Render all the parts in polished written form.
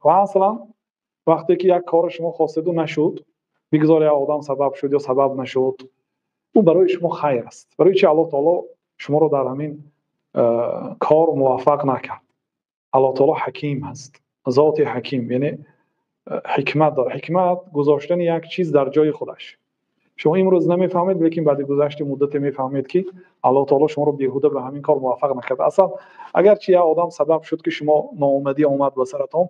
Ва аслан вақте ки як кор шумо хостед ва нашуд, бигузор як одам сабаб шуд ё сабаб нашуд, ӯ барои шумо хайр аст. Барои чӣ Аллоҳи таъоло шуморо дар ҳамин кор муваффақ накард? Аллоҳи таъоло ҳаким аст, зоти ҳаким, яъне ҳикмат дорад. Ҳикмат гузоштани як чиз дар ҷои худаш. Шумо имрӯз намефаҳмед, лекин баъд аз гузашти муддате мефаҳмед, ки Аллоҳи таъоло шуморо беҳуда ба ҳамин кор муваффақ накард. Аслан агарчи як одам сабаб шуд, ки шумо ноумедӣ омад ба саратон,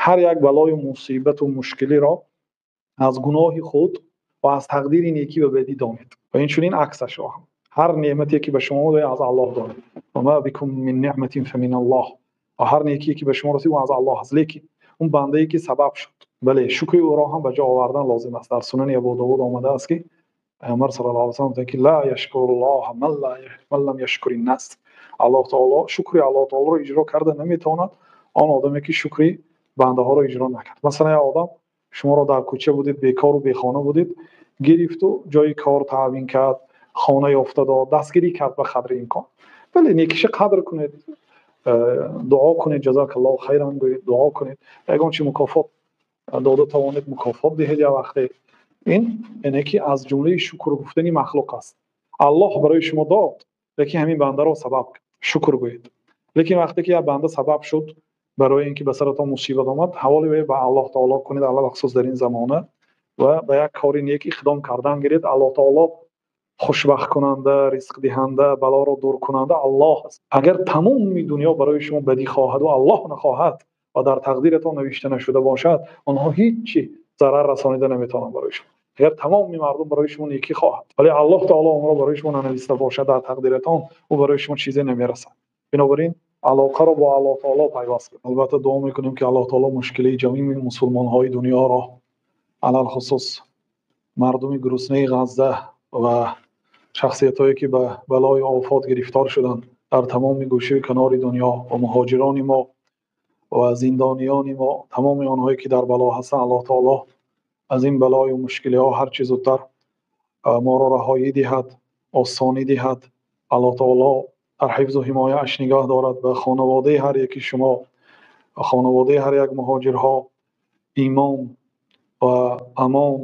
ҳар як балои мусибат ва мушкилеро аз гуноҳи худ ва аз тақдири некӣ ва бадӣ донед ва инчунин аксашро ҳам. Ҳар неъмате ки ба шумо омада аз Аллоҳ донед. Ва ма бикум мин неъматин фаминаллоҳ. Ва ҳар некие ки ба шумо расид аз Аллоҳ аст. Лекин он бандае ки сабаб шуд, бале, шукри ӯро ҳам ба ҷо овардан лозим аст. Дар Сунани Абӯдовуд омада аст, ки Паёмбар саллаллоҳу алайҳи васаллам фармуданд, ки ла яшкуруллоҳа ман лам яшкурин нос. Аллоҳи таъоло шукри Аллоҳи таъолоро иҷро карда наметавонад он одаме ки шукри бандаҳоро иҷро накард. Масалан, як одам шуморо дар кӯча будед, бекор ва бехона будед, гирифт ва ҷои кор таъмин кард, хона ёфта дод, дастгирӣ кард ба қадри имкон. Бале, некиашро қадр кунед, дуо кунед, ҷазакаллоҳу хайран бигӯед, дуо кунед. Агар чӣ мукофот дода тавонед, мукофот диҳед як вақте. Ин яъне ки аз ҷумлаи шукр гуфтани махлуқ аст. Аллоҳ барои шумо дод, лекин ҳамин бандаро сабаб кард. Шукр гӯед. Лекин вақте ки як банда сабаб шуд барои инки ба саратон мусибат омад, ҳавола ба Аллоҳи таъоло кунед, алалхусус дар ин замона, ва ба як кори нек иқдом кардан гиред. Аллоҳи таъоло хушбахткунанда, ризқдиҳанда, балоро дуркунанда Аллоҳ аст. Агар тамоми дунё барои шумо бадӣ хоҳад ва Аллоҳ нахоҳад ва дар тақдиратон навишта нашуда бошад, онҳо ҳеҷ зарар расонида наметавонанд барои шумо. Агар тамоми мардум барои шумо некӣ хоҳад, вале Аллоҳи таъоло онҳоро барои шумо нанавишта бошад дар тақдиратон, ӯ барои шумо чизе намерасад. Бинобар ин алоқаро бо Аллоҳи таъоло пайваст кунед. Албатта дуо мекунем, ки Аллоҳи таъоло мушкили ҷамеи мусулмонҳои дунёро, алалхусус мардуми гуруснаи Ғазза ва шахсиятҳое ки ба балои офот гирифтор шуданд дар тамоми гӯшаю канори дунё ва муҳоҷирони мо ва зиндониёни мо, тамоми онҳое ки дар бало ҳастанд, Аллоҳи таъоло аз ин балою мушкилиҳо ҳарчи зудтар моро раҳоӣ диҳад, осонӣ диҳад. Аллоҳи таъоло дар ҳифзу ҳимояаш нигоҳ дорад ба хонаводаи ҳар яки шумо ва хонаводаи ҳар як муҳоҷирҳо имон ва амон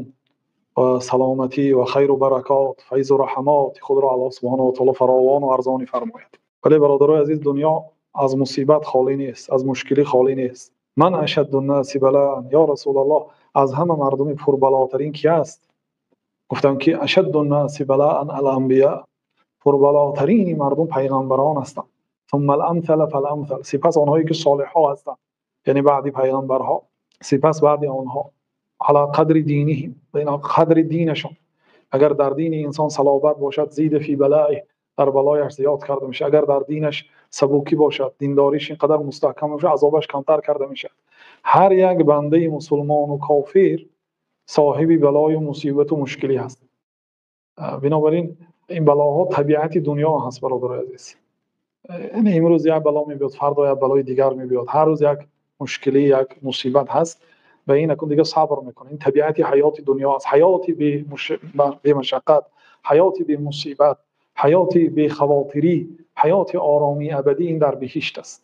ва саломатӣ ва хайру баракот, файзу раҳматҳои худро Аллоҳ субҳонаҳу ва таъоло фаровон ва арзонӣ фармояд. Вале бародарони азиз, дунё аз мусибат холӣ нест, аз мушкилӣ холӣ нест. Ман ашаддун-носи балоан ё Расулуллоҳ, аз ҳама мардуми пурбалотарин кӣ аст? Гуфтанд, ки ашаддун-носи балоан ал-анбиё, пурбалотарин мардум паёмбарон ҳастанд. Суммал-амсалу фал-амсал, сипас онҳое ки солеҳҳо ҳастанд, яъне баъди паёмбарҳо, сипас баъди онҳо ало қадри диниҳим, ба ин қадри динашон. Агар дар дини инсон салобат бошад, зида фи балоиҳ, дар балояш зиёд карда мешавад. Агар дар динаш сабукӣ бошад, диндориаш инқадар мустаҳкам бошад, азобаш камтар карда мешавад. Ҳар як банда мусулмон ва кофир соҳиби балою мусибат ва мушкилӣ ҳаст. Бинобар ин ин балоҳо табиати дунё ҳаст, бародарони азиз. Яъне имрӯз як бало меояд, фардо як балои дигар меояд. Ҳар рӯз як мушкилӣ, як мусибат ҳаст ва ин акун дигар сабр мекунад. Ин табиати ҳаёти дунё аст. Ҳаёти бемашаққат, ҳаёти бемусибат, ҳаёти бехавотирӣ, ҳаёти оромии абадӣ ин дар биҳишт аст.